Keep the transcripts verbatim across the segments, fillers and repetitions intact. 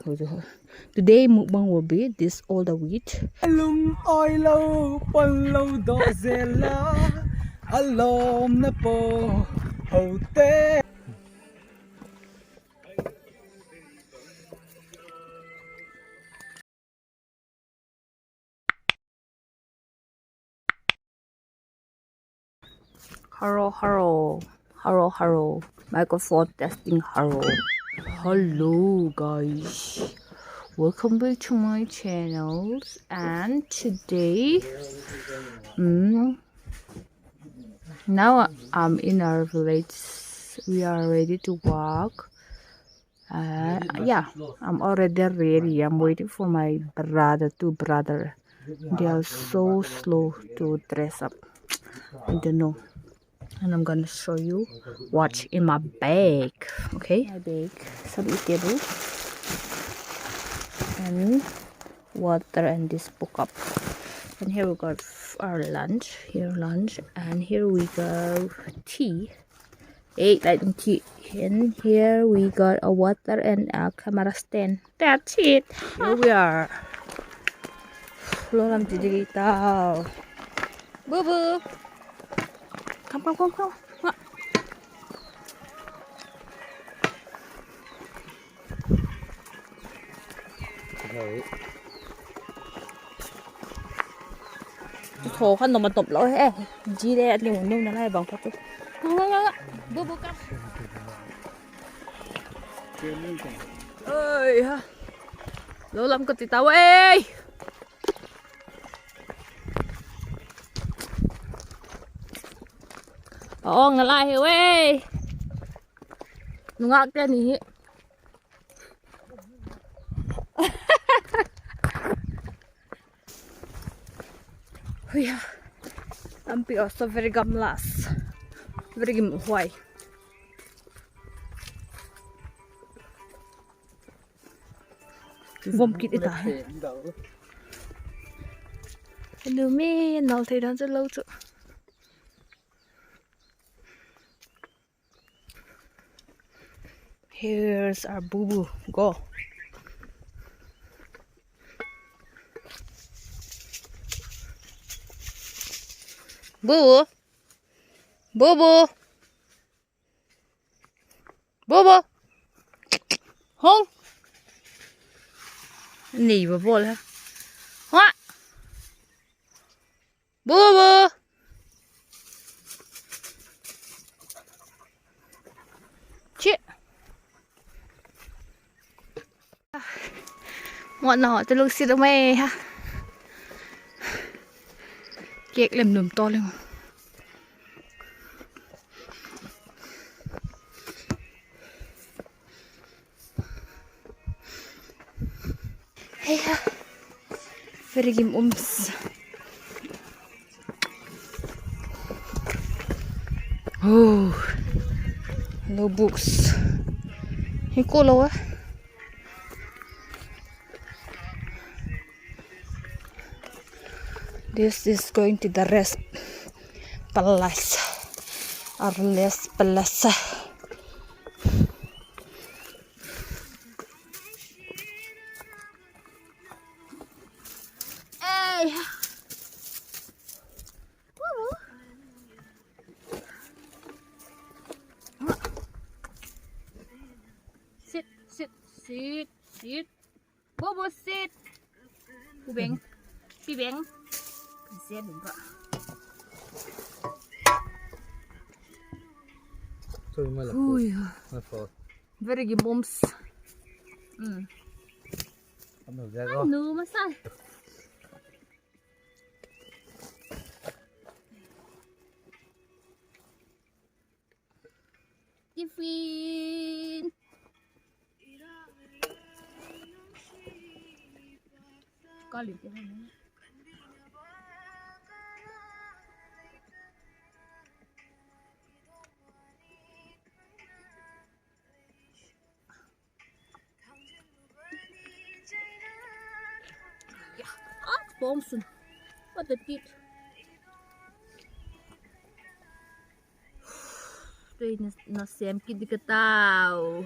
Today mukbang will be this, all the wheat. Lung oi lo, pon lo do zela, a lawmna po ho te. Hello, hello. Hello, hello. Microphone testing, hello. Hello, guys. Welcome back to my channel. And today, mm, now I'm in our village. We are ready to walk. Uh, yeah, I'm already ready. I'm waiting for my brother, two brother. They are so slow to dress up. I don't know. And I'm gonna show you what's in my bag. Okay? My bag, some eatable. And water and this book up. And here we got our lunch. Here lunch. And here we go tea. Eight, I think tea. And here we got a water and a camera stand. That's it. Here we are. Lo lam ti ding tau. Boo boo. Come, come, come, come. Chu tho khan nop a nop lo he. Ji le a ning nung na lai bang kha chu. Nga, nga, nga, nga. Boo boo, come. Oi ha. Lo lam ka ti tau ei. A ong na lai hi ei. Nungak te ni hi. Huia. Lampi a so very gamlas. Very gim huai. Vom kit i ta he. Hello, me nal thei dan chu lo chu. Here's our boo boo. Go. Boo boo. Boo boo. Boo boo. Hung. Nei ba bol ha. Wa. Boo boo. Chi. Mawtna haw te lungsiat um ei ha. Kek lem lum tawl ing. Hei ha. Very gim um sa. Oh. Lo books. Hi ko lo a. This is going to the rest palace. Our last palace. Ei. Sit, sit, sit, sit. Boo boo sit. Pu Beng. Pi Beng. Sit beng ka. Hui. Very gim um sa. Mm. Anu masa. Tiffin. Ka lim te han. Ya, a bawm sun. What the tit? Tui na, na sem kit di ka tau.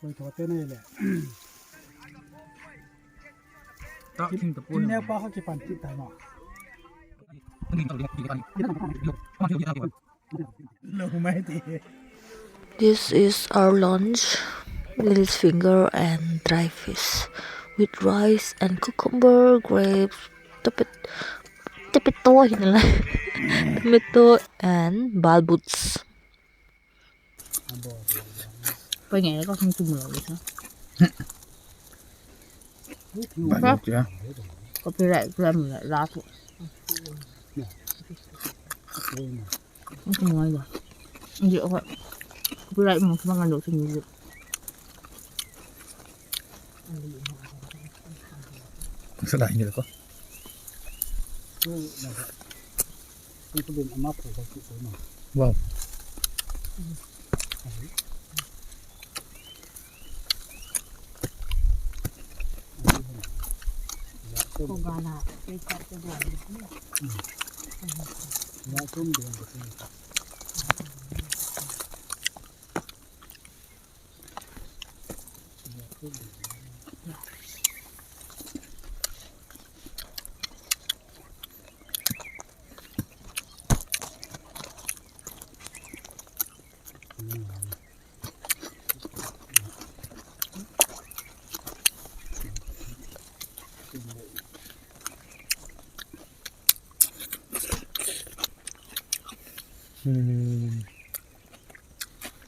Koi tho te nei le. Kim neu pa kha kipan kit ta ma. This is our lunch, lil's finger and dry fish with rice and cucumber, grapes, tomato, tomato hinla, tomato and balbuds. Pai ngai ka hung tum lo sa. Copyright claim la tu. Hung tum ngai ba. Copyright mo sa ngan lo sa ni. Sa la ni ko. Wow.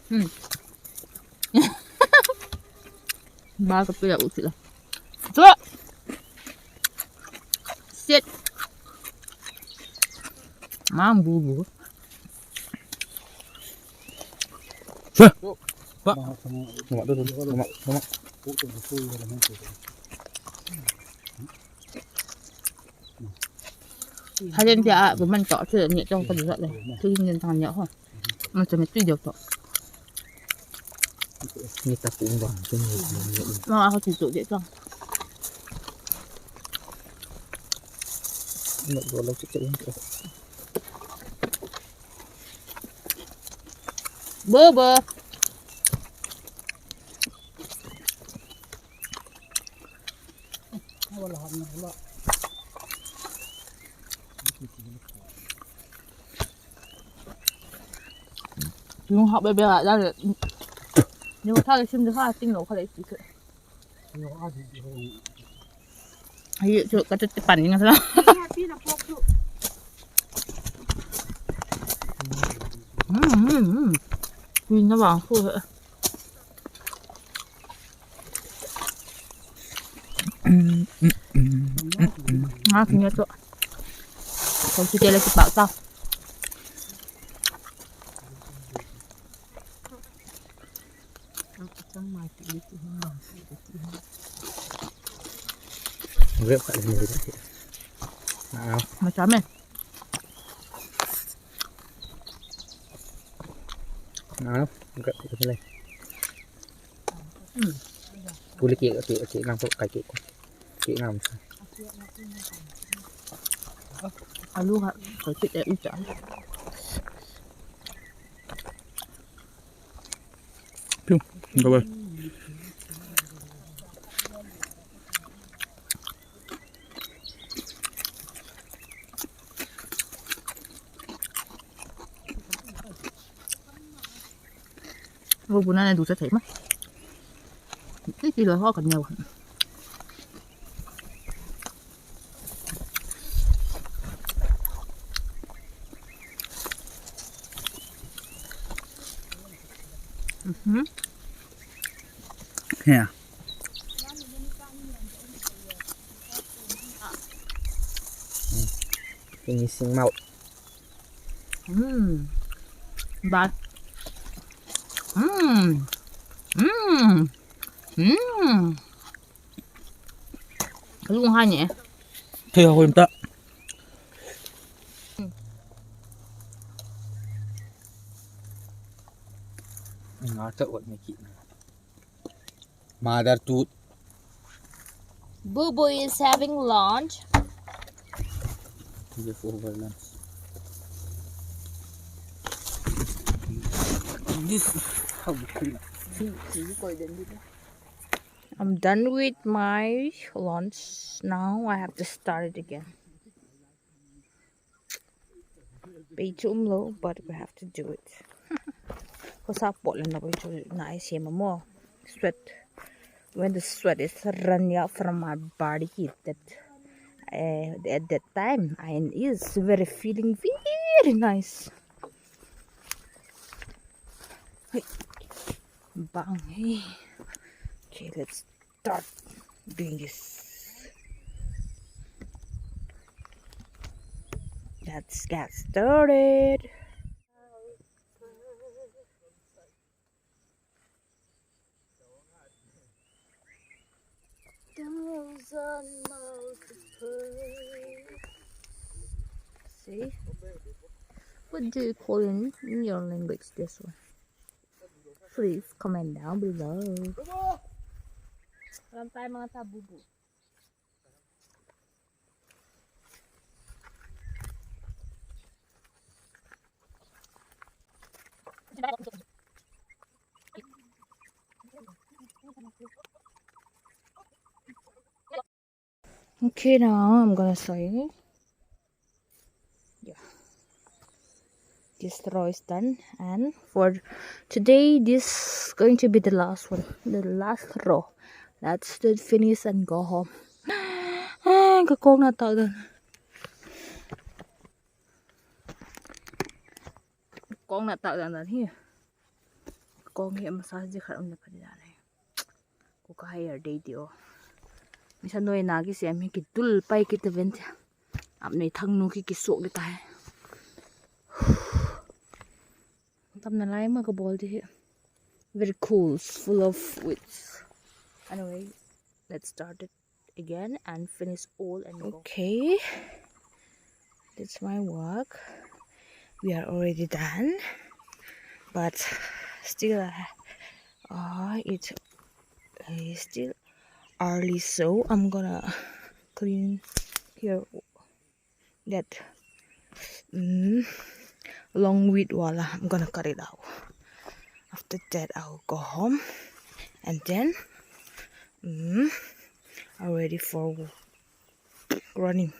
Hmm. Ba ka pia u ti la. Tu. Sit. Mang bu bu. Ba. Ba. Halen dia a bu man to chu ni to ka ding le. Chu ni tang ni ho. Macha me tui deu to. Ni ta pung ba chu ni. Ma ho ti to de to. Ni do lo chu chu. Bo bo. Lung hak bebe a da le. Ni ko tha le sim de ha ting lo kha le ti ke. Ai chu ka chu ti pan ni nga sa. Hmm hmm hmm. Tui na vang khu he. Nga kini chu. Ko chu te le chu pa ta. Rep ka ni. Ah. Ma cha me. Ah, ka ti ka le. Hmm. Puli ke ke ke ngam ko kai ke ko. Ke ngam sa. Alu ha ko ti e u cha. Piu, ka ba. Ro bu na na du sa thei ma. Ti ti lo ho ka neu. Mhm. He. Finishing mouth. Hmm. Ba. Hmm. Hmm. Hmm. Lung ha ni. Thei ho im ta. Nga ta ot ni ki. Mother tooth. Boo Boo is having lunch. Leftover lunch. This is how we clean up. I'm done with my lunch. Now I have to start it again. Pei chu um lo, but we have to do it. Khosa pawt le na pei chu nai siam a maw. Sweat. When the sweat is running out from my body, that, eh, at that time, I is very feeling very nice. Hey. Bang, hey. Okay, let's start doing this. Let's get started. Thousand miles apart. See? What do you call in, in your language this one? Please comment down below. Ram tai mga ta bubu. Okay, now I'm gonna show you. Yeah. This row is done, and for today, this is going to be the last one, the last row. Let's do it, finish and go home. Ah, ka kawng na tau dan. Kawng na tau dan dan hi. Kawng hi a massage di khat um le pha di dan hi. Ku ka hai ar dei ti aw. Nisa nuai na kisem hi kidul pai kit ta ven ti. Ap nei thang nu ki kisuak di ta hi. Tam na lai ma ka bawl di hi. Very cool, full of weeds. Anyway, let's start it again and finish all and go. Okay, that's my work. We are already done, but still, uh, uh, it is still early, so I'm gonna clean here that, mm, long weed wall. I'm gonna cut it out. After that, I'll go home, and then, mm, I'm ready for running,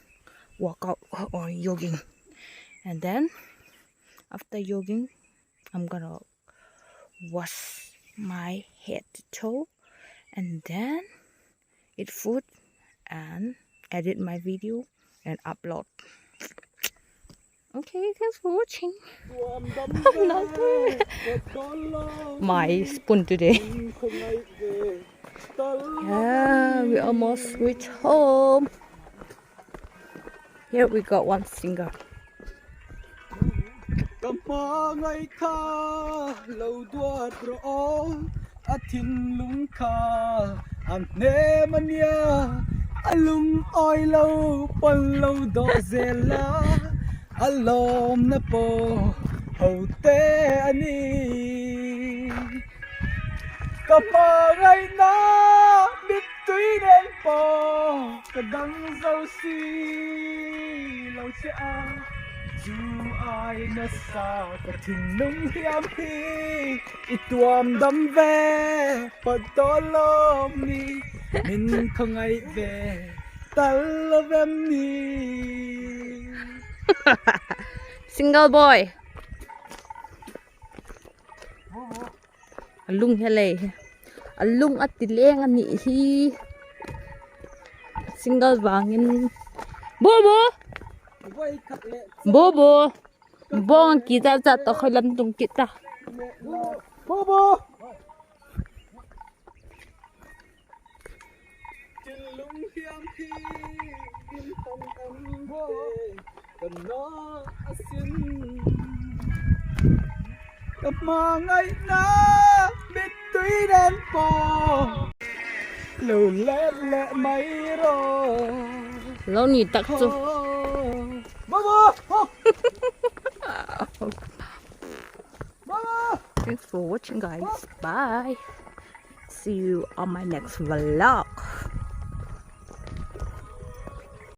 workout or jogging. And then after jogging, I'm gonna wash my head to toe, and then eat food and edit my video and upload. Okay, thanks for watching. My spoon today. Yeah, we almost reach home. Here we got one single. Ka hma ngai kha lo duat ro aw, a thinlung kha a hnem a nia, a lungawi lo pan lo dawh zel a, a lawmna paw hote a ni. Ka hma ngaina mittui nen paw ka dang zosia lo che a, chu ai nasa ka thinlung hiam hi i tuam dam ve, pat daw lawm ni, min kha ngai ve tal lo vem ni. Single boy. A lung hi le, a lung a ti leng a nih hi. Single vangin. Bobo! Bobo! Bawng kicha cha tawh khoi lam tung kit ta. Bobo! Thinlung hiam hi in tan an te ka na a sin. Ka hma ngaina mittui nen paw lo let leh mai ro. Lo ni tak chu. Bobo! Thanks for watching, guys. Bye. See you on my next vlog.